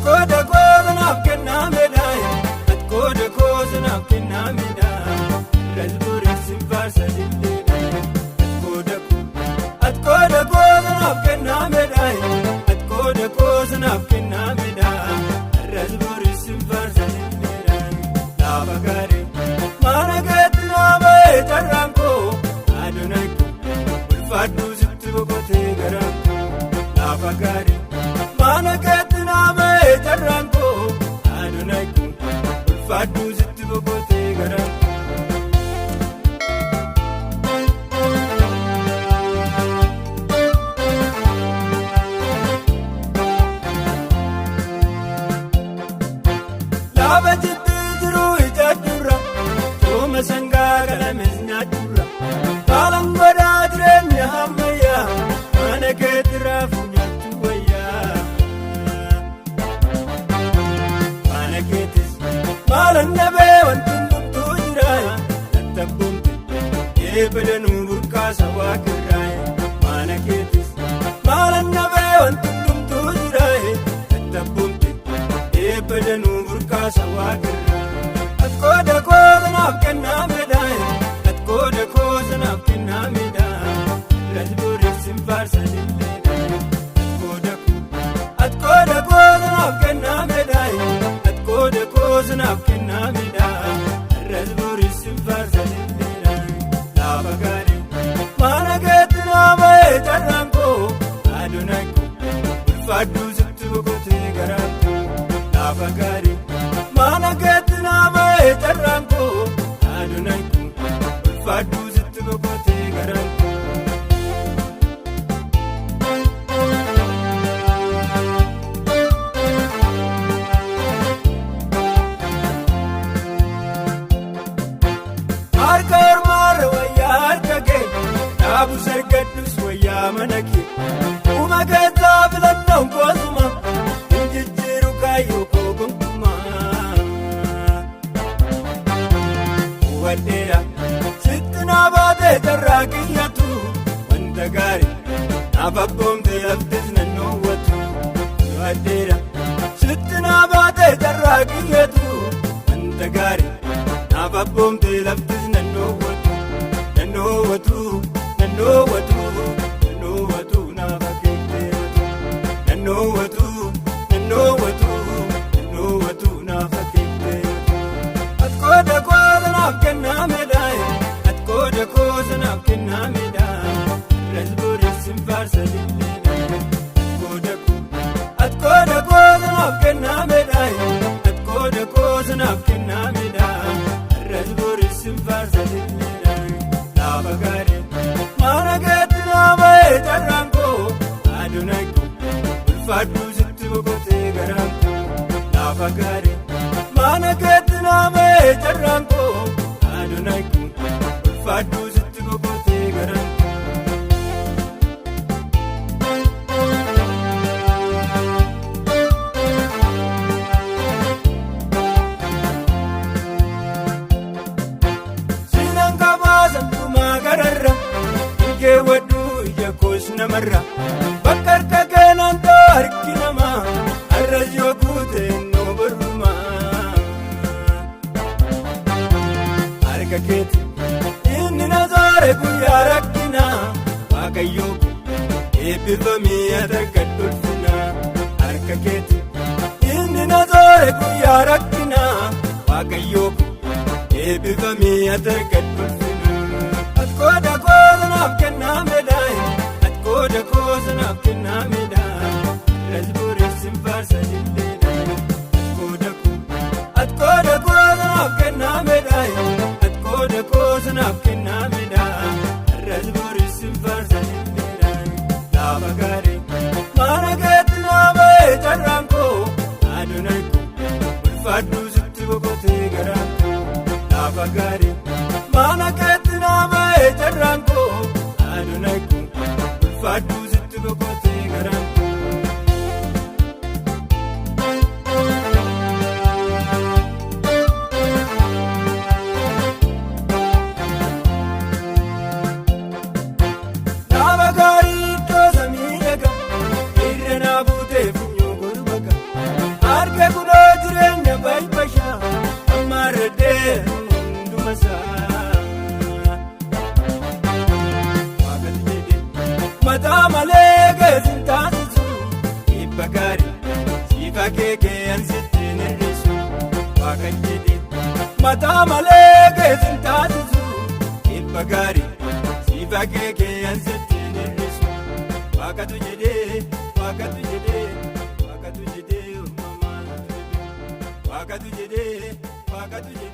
Qooda koosa kennameedha. Qooda koosa naaf kennameedha. Rasbuureessi faarsa dilleedha. Qooda koo. Qooda koosa naaf kennameedha. Qooda koosa naaf kennameedha. Rasbuureessi faarsa dilleedha. Lafa gaarii mana keetti nama eetarraan koo aduunaa koo ulfaadhuu sitti boqotee garaan koo lafa gaarii. Mana keetti nama eetarraan koo aduunaa koo ulfaadhuu sitti boqotee garaan koo. Lafa jitti jiru ijaajjurra sooma sangaa qalamees nyaachurra haalaan godhaa jireenya ammayyaa mana keetti raafuu nyaachuu wayyaa. Mana keettis maalan dhabee wanti hundumtuu jira tattabboomte eebbadanuu burqaasa waaqirraa mana keettis maalan dhabee wanti hundumtuu jira tattabboomte eebbadanuu burqaasa waaqirraa. Qooda koosa naaf kennameedha. Qooda koosa naaf kennameedha. Rasbuureessi faarsa dilleedha. Qooda koo. Qooda koosa naaf kennameedha. Qooda koosa naaf kennameedha. Rasbuureessi faarsa dilleedha. Lafa gaarii mana keetti nama eetarraan koo aduunaa koo ulfaadhuu sitti boqotee garaan koo lafa gaarii. Mana keetti nama eetarraan koo aduunaa koo ulfaadhuu sitti boqotee garaan koo. Harka ormaarra wayyaa harka kee dhaabu sargadhus wayyaa mana kee uuma keessaa filannoon koosuma hin jijjiiru kaayyoo koo gonkumaa. Hubadheera sitti naa baatee carraa kiyyatu wanta gaarii naaf abboomte laftis nan dhoowwatu. Hubadheera sitti naa baatee carraa kiyyatu wanta gaarii naaf abboomte laftis nan dhoowwatu. Nan dhoowwatu nan dhoowwatu nan dhoowwatu naaf akeekteewwatu. Nan dhoowwatu nan dhoowwatu nan dhoowwatu naaf akeekteewwatu. Qooda koosa naaf kennameedha. Qooda koosa naaf kennameedha. Rasbuureessi faarsa dilleedha. Qooda koo. Qooda koosa naaf kennameedha. Qooda koosa naaf kennameedha. Rasbuureessi faarsa dilleedha. Lafa gaarii mana keetti nama eetarraan koo aduunaa koo ulfaadhuu sitti boqotee garaan koo lafa gaarii. Mana keetti nama eetarraan koo aduunaa koo ulfaadhuu sitti boqotee garaan koo. Siinaan kabaasan dhumaa gararra keewwadhuu ija koos namarra bakka harka keenan ta'u harki namaa har'as yoo guute noo barrumaa. Harka keeti inni na soore guyyaa rakkinaa waaqayyoo koo eebbifamii ati argadhu ulfinaa. Harka keeti inni na soore guyyaa rakkinaa waaqayyoo koo eebbifamii ati argadhu ulfinaa. Qooda koosa naaf kennameedha. Qooda koosa naaf kennameedha. Rasbuureessi faarsa dilleedha. Qooda koo. Qooda koosa naaf kennameedha. Qooda koosa naaf kennameedha. Rasbuureessi faarsa dilleedha. Lafa gaarii mana keetti nama eetarraan koo aduunaa koo ulfaadhuu sitti boqotee garaan koo lafa gaarii mana keetti. Mataa malee geessin taasisu dhibba gaarii siifa keekee ansittiin hir'isu waaqa jedhee. Mataa malee geessin taasisu dhibba gaarii siifa keekee ansittiin hir'isu waaqatu jedhee, waaqatu jedhee, waaqatu jedhee, uumamaan waaqatu jedhee, waaqatu jedhee.